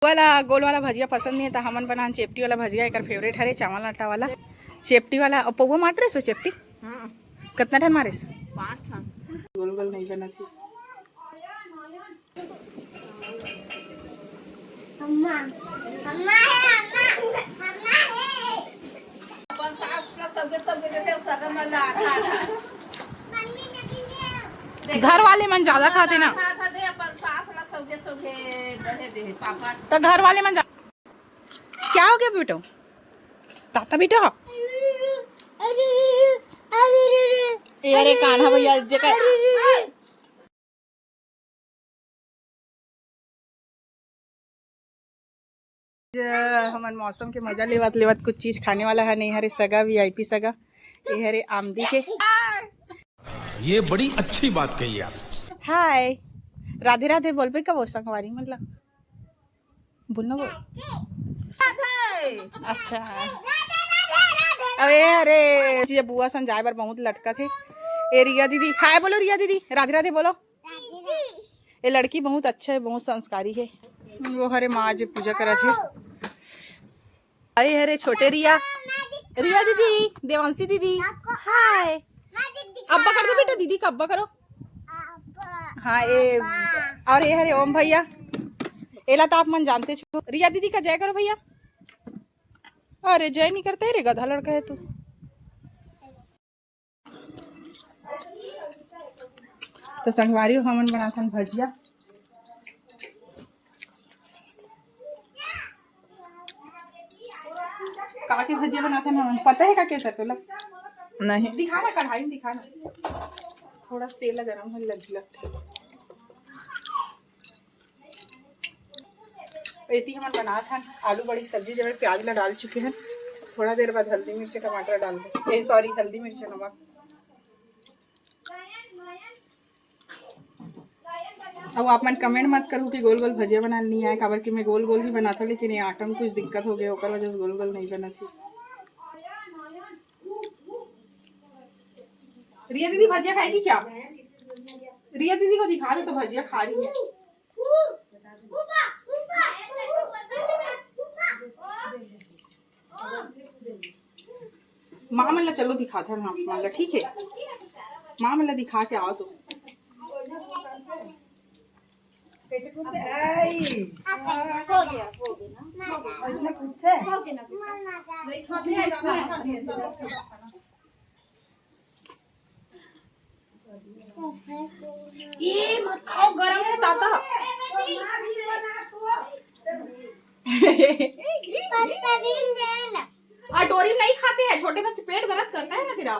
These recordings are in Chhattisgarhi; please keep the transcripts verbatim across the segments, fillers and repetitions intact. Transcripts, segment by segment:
वाला गोल वाला भजिया पसंद नहीं है, तो हमन बनान चेपटी वाला भजिया, एकर फेवरेट हरे, चावल आटा वाला चेपटी वाला। और पौवा मार रहे सो चेपटी? हाँ। कितना ठन मारे? पाँच ठन। गोल गोल नहीं बना थी। अम्मा, अम्मा है, अम्मा, अम्मा है। अपन सास ला सबके, सबके देथे, सगा मन ला आधा, आधा। घर वाले मन ज्यादा खाथे ना। आधा, आधा दे, अपन सास ला सबके, सबके बने दे, पापा। तो घर वाले मन जा-, क्या हो गया बेटो? ताता बेटा? ए, अरे कान्हा भैया, जेकर ज-, हमन मौसम के मजा लेवत लेवत कुछ चीज खाने वाला है नहीं हरे, सगा, वीआईपी सगा। ये हरे आमदी के। ये बड़ी अच्छी बात कही आप। हाय, राधे राधे बोलबे का वो संगवारी, मतलब बोलना वो। अच्छा, अरे अरे, ये बुआ सन जाए बर बहुत लटकत हे। ए रिया दीदी, हाय बोलो रिया दीदी, राधे राधे बोलो। ये लड़की बहुत अच्छा है, बहुत संस्कारी है। वो हरे माँ जी पूजा करत हे। अरे हरे छोटे रिया, रिया दीदी, देवांशी दीदी, हाय। अब्बा कर दो बेटा, दीदी का अब्बा करो। हाँ, ए, और ये हरे ओम भैया, एला तो आप मन जानते छो। रिया दीदी का जय करो भैया। अरे जय नहीं करता है रे, गधा लड़का है तू। तो संगवारी हो, हमन बनाथन भजिया। का के भजिया बनाथन हमन? पता है का केसर तोला? नहीं। दिखा ना, कढ़ाई में दिखा ना। थोड़ा सा तेल गरम होने लग लगता है। एती हमन बनात हन आलू बड़ी सब्जी, जेमे प्याज ला डाल चुके हन। थोड़ा देर बाद हल्दी मिर्च टमाटर डाल दे, ए सॉरी, हल्दी मिर्च नमक। अब आप मन कमेंट मत करू कि गोल गोल भजिया बनाना नहीं आए, काबर कि मैं गोल गोल ही बनाता, लेकिन ये आटा में कुछ दिक्कत हो गया, ओकर वजह से गोल गोल नहीं बनत हे। रिया दीदी भजिया खाएगी क्या? रिया दीदी को दिखा दे तो भजिया खा रही है। माँ मन ला चलो दिखाते हैं, माँ मन ला, ठीक है, माँ मन ला दिखा के आओ तो। ये मत खाओ, गरम है ताता। और डोरी नहीं खाते हैं छोटे बच्चे, पेट दर्द करता है ना तेरा।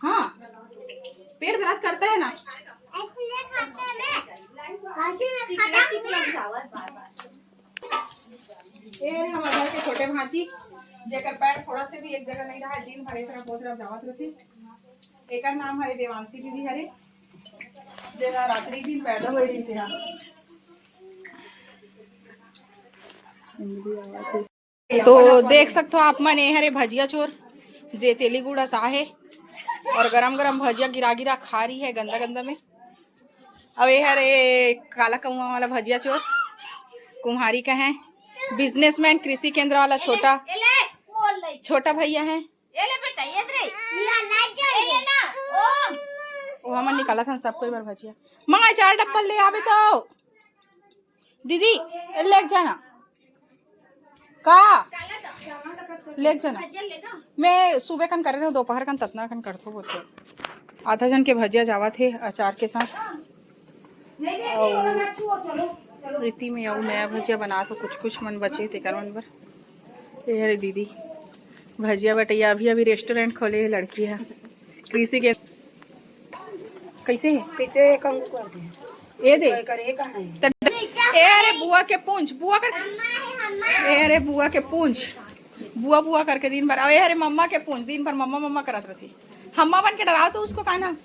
हाँ, पेट दर्द करता है ना। ये हमारे घर के छोटे भांची, जेकर पैर थोड़ा से भी एक जगह नहीं रहा, दिन भर एक तरफ बहुत तरफ जावत रहती। एकर नाम हरे देवांशी दीदी हरे, जेला रात्रि दिन पैदा होए रहिसे हा। तो देख सकते हो आप मन, ये हरे भजिया चोर, जे तेली गुड़ा सा है और गरम गरम भजिया गिरा गिरा खा रही है गंदा गंदा में। और ये हरे काला कौआ वाला भजिया चोर कुम्हारी का है, बिजनेसमैन कृषि केंद्र वाला छोटा, छोटा भैया है। ये ले बेटा, ये दे। ये ले ना। ओ। वो हमन निकालत हन सबको एक बार भजिया। माँ, चार डब्बल ले आबे तो। दीदी, लेके जाना। का? लेके जाना। मैं सुबह कन करे रहो, दोपहर कन ततना कन करथो बोलते। आधा जन के भजिया जावत हे अचार के साथ। अउ प्रीति में अउ नया भजिया बनात हो, कुछ कुछ मन बचे तेकर मन बर। ये हरे दीदी भजिया बटैया, अभी अभी रेस्टोरेंट खोले हे लड़की ह। कृषि के कैसे हे? कैसे कम कर दे? ये दे। करे का है? त ए हरे बुआ के पूंछ, बुआ कर। ए हरे बुआ के पूंछ, बुआ बुआ करके दिन भर। अउ ए हरे मम्मा के पूंछ, दिन भर मम्मा मम्मा करत रहती। हम्मा बन के डराओ तो उसको, का ना।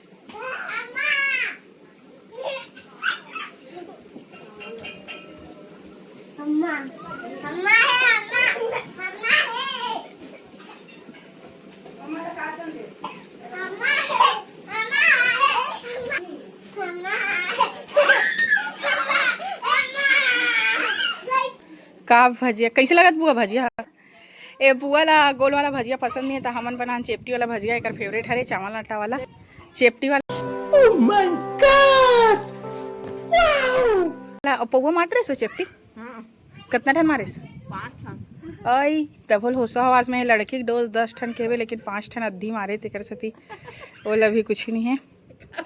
अम्मा, अम्मा है, अम्मा, अम्मा है। अम्मा है, अम्मा है, अम्मा है। अम्मा है, अम्मा, अम्मा। का भजिया, कैसे लगत बुआ भजिया? ए बुआ ला गोल वाला भजिया पसंद नहीं है, तो हमन बनान चेपटी वाला भजिया, एकर फेवरेट हरे, चावल आटा वाला चेपटी वाला। Oh my God! Wow! ला, पौवा मार रहे सो चेपटी? हाँ। कितना ठन मारे? पाँच ठन। आई, तभोल होसो आवाज में लड़की के डोज दस ठन केवे, लेकिन पाँच ठन अद्धी मारे, तेकर सती ओला भी कुछ नहीं है।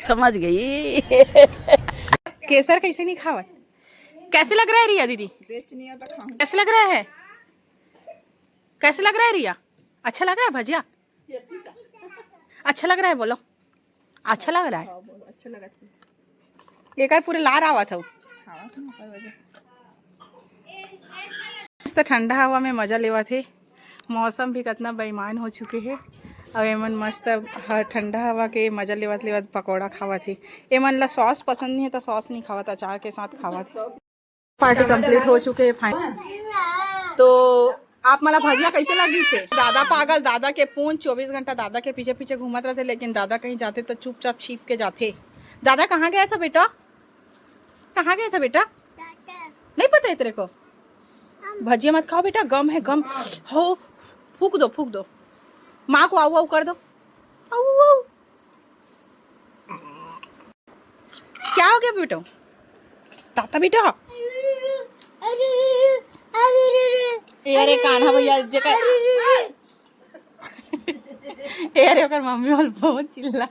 समझ गई। केसर कैसे नहीं खावत? कैसे लग रहा है रिया दीदी? कैसे लग रहा है? कैसे लग रहा है रिया? अच्छा लग रहा है भजिया? अच्छा लग रहा है, बोलो। अच्छा लग रहा है। हाँ, बोलो, अच्छा लगा था। एकर पूरे लार आवत हौ। हाँ, तो ओकर वजह से। मस्त ठंडा हवा में मजा लेवत हे। मौसम भी कितना बेईमान हो चुके हे। अब एमन मस्त ह-, ठंडा हवा के मजा लेवत लेवत पकौड़ा खावत हे। एमन ला सॉस पसंद नहीं है, तो सॉस नहीं खावत, अचार के साथ खावत हे। पार्टी कंप्लीट हो चुके है फाइनल। तो आप मला भजिया कैसे लगी से? दादा पागल, दादा के पूंछ चौबीस घंटा दादा के पीछे पीछे घूमत रहते, लेकिन दादा कहीं जाते तो चुपचाप छिप के जाते। दादा कहाँ गया था बेटा? कहाँ गया था बेटा? नहीं पता है तेरे को? भजिया मत खाओ बेटा, गम है गम। हो, फूक दो, फूक दो। माँ को आऊ आऊ कर दो। आऊ आऊ। क्या हो गया बेटा? ताता बेटा। ए अरे कान्हा भैया जेकर, ए अरे ओकर मम्मी बोल बहुत चिल्ला।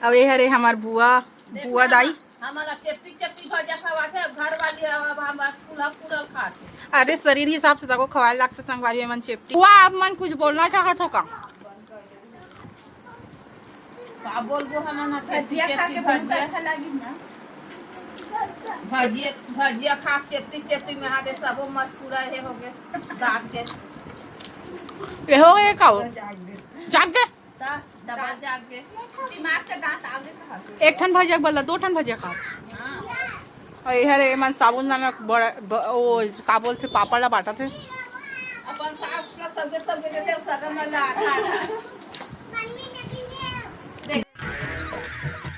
अब ये हरे हमार बुआ, बुआ दाई। हमन ला चेपटी चेपटी भजिया खवाथे, अब घर वाली अब हम बस फूला फूलल खाथे। अरे शरीर हिसाब से तको खवाए लाग से संगवारी मन चेपटी। बुआ आप मन कुछ बोलना चाहत हो का? का बोलबो हमन ह, चेपटी भजिया खा के चेपटी बहुत भजिया। अच्छा लागिस ना। भजिया, भजिया खा के चेपटी चेपटी में हाथे सबो मस्कुरा हे हो गे दांत के। ये हो गए का हो? जाग गे। जाग गे? ता डबल जाग गे। दिमाग के दांत आगे कहा से? एक ठन भजिया के बदला दो ठन भजिया खा। हाँ। अउ एहर एमन साबुन दाना बड़ा ब-, ओ का बोलथे, पापड़ ला बांटत हे। अपन सास ला सबके सबके देथे, सगन मन ला आधा आधा।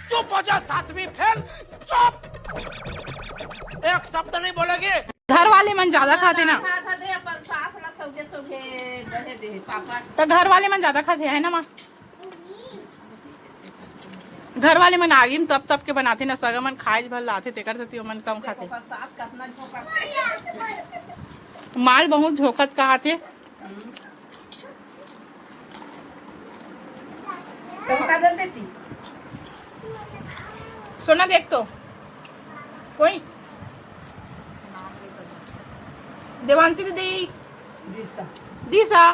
चुप हो जा सातवीं फेल, चुप। एक शब्द नहीं बोलेगी। घर वाले मन ज्यादा खाथे ना। आधा आधा दे, अपन सास ला सबके सबके बहे दे पापड़। तो घर वाले मन ज्यादा खाथे है ना माँ? घर वाले मन आगी में तप तप के बनाथे ना, सगा मन खाए भर लाथे, तेकर सेती ओमन कम खाथे। ओकर सास कतना झोंकत। माल बहुत झोंकत कहाथे। तो का दे बेटी? सोना देख तो। कोई? देवांशी दीदी। दिशा। दिशा।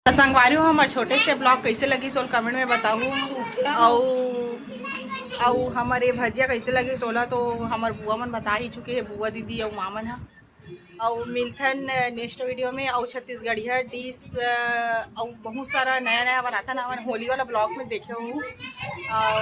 त संगवारी हो, हमर छोटे से ब्लॉग कैसे लगिस ओला कमेंट में बताहू। अउ, अउ हमर ये भजिया कैसे लगिस ओला तो हमर बुआ मन बता ही चुके हे, बुआ दीदी अउ माँ मन ह। अउ मिलथन नेक्स्ट वीडियो में अउ छत्तीसगढ़िया डिश अउ बहुत सारा नया नया बनाथन हमन होली वाला ब्लॉग में देखे हो। अउ